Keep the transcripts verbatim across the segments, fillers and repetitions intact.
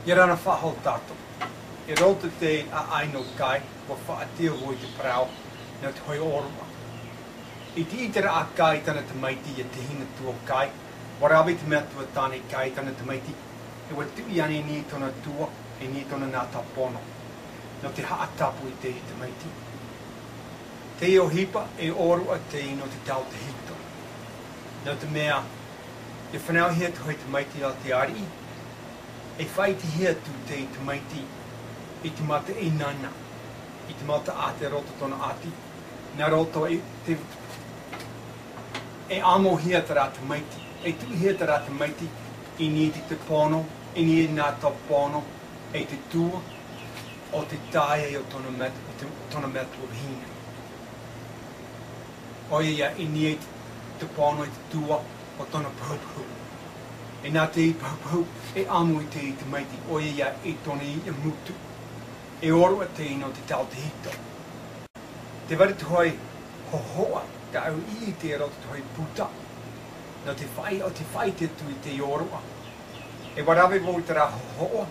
ʻIa rā na faʻahou tātou. I roto i te ʻāʻai nō Kai, ʻua faʻaʻite vau i te parau nō te hōʻē ʻōroʻa. I te ʻite ra ʻo Kai i tāna tamaiti, ʻia tahi na tua ʻo Kai, ʻua rave te metua tāne Kai i tāna tamaiti, ʻe ʻua tuʻi ānei i niʻa i tōna tua, i niʻa i tōna nā tāpono, nō te haʻatāpū i te tamaiti. Teie ʻohipa, e ʻōroʻa teie nō te tautehito. Nō te mea, ʻia fānauhia te hōʻē tamaiti nā te ariʻi, e faʻaʻitehia atu te tamaiti i te mataʻeinaʻa, i te mau taʻata i roto i tōna ʻati, nā roto i te, e ʻamuhia terā tamaiti, e tuʻuhia terā tamaiti i niʻa i te tāpono, i niʻa i nā tāpono, ʻe i te tua o te tāiʻa o tōna met-, o te, o tōna metua vahine. ʻOia ia, i niʻa i te tāpono, i te tua o tōna pahupahu. ʻE nā te pahupahu, e ʻamu i te tamaiti, ʻoia ia, i tōna iʻa mūtu. E ʻōroʻa teie nō te tautehito. Tē vai ra te hōʻē hōhoʻa tāʻu i ʻite i roto i te hōʻē puta, nō te faʻi-, ʻo te faʻaʻite atu i te ʻōroʻa. ʻE ʻua rave vau i terā hōhoʻa,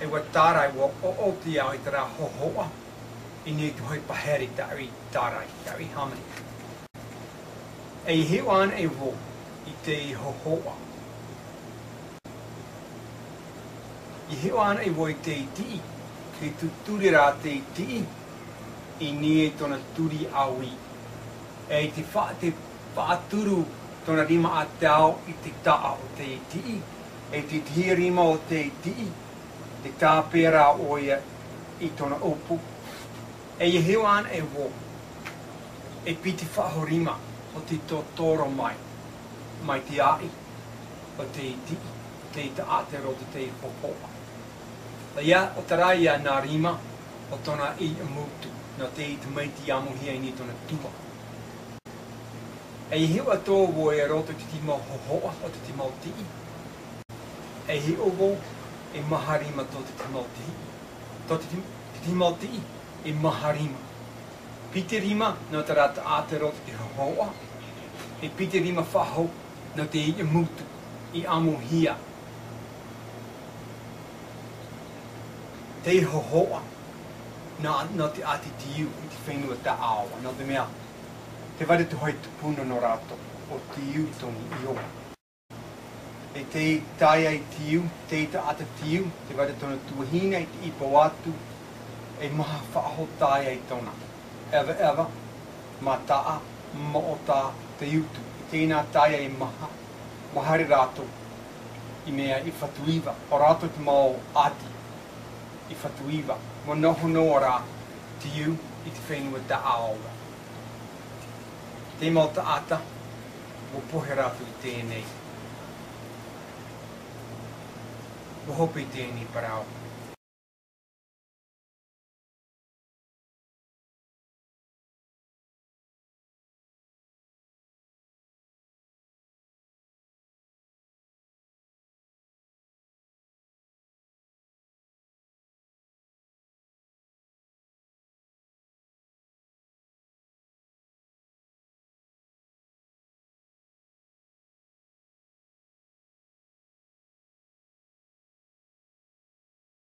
ʻe ʻua tārai, ʻua ʻoʻoti au i terā hōhoʻa, i niʻa i te hōʻē pahere tāʻu i tārai, tāʻu i hāmani. ʻE ʻia hiʻo ānei vau i te hōhoʻa. ʻIa hiʻo ānei vau i te tiʻi, tē tuturi ra te tiʻi i niʻa i tōna turi ʻāui. ʻE i te fa-, tē faʻaturu tōna rima ʻātau i te taʻa o te tiʻi, ʻe i te tahi rima o te tiʻi, tē tāpeʻa ra ʻoia i tōna ʻōpū. ʻE ʻia hiʻo ānei vau, e piti faʻahou rima o te totoro mai, mai te aʻi o te tiʻi, te taʻata i roto i te hōhoʻa. ʻOia, ʻo terā ia nā rima o tōna iʻa mūtu, nō te tamaiti i ʻamuhia i niʻa i tōna tua. ʻE ʻia hiʻo atoʻa vau i roto i te tahi mau hōhoʻa o te tahi mau tiʻi. ʻE hiʻo vau, e maha rima tō te tahi mau tiʻi. Tō te tahi, te tahi mau tiʻi, e maha rima. Piti rima nō terā taʻata i roto i te hōhoʻa, ʻe piti rima faʻahou nō te iʻa mūtu i ʻamuhia. Te hōhoʻa, nā, nō te ʻāti Tiu i te fenua Taʻaoa, nō te mea, tē vai ra te hōʻē tupuna nō rātou, ʻo Tiu tōna iʻoa. ʻE tē tae ai Tiu, te taʻata Tiu, tē vai ra tōna tuahine i te ʻīpou atu, e maha faʻahou tae ai tōna. ʻEvaʻeva, Mataʻa, Moʻota, Teutu. ʻE tē nā tae ai e maha, ʻua haere rātou i mea i Fatuiva, ʻo rātou te mau ʻāti i Fatuiva, ʻua noho noa rā Tiu i te fenua Taʻaoa. Te mau taʻata, ʻua pohe rātou i teie nei. ʻUa hope i teie nei parau.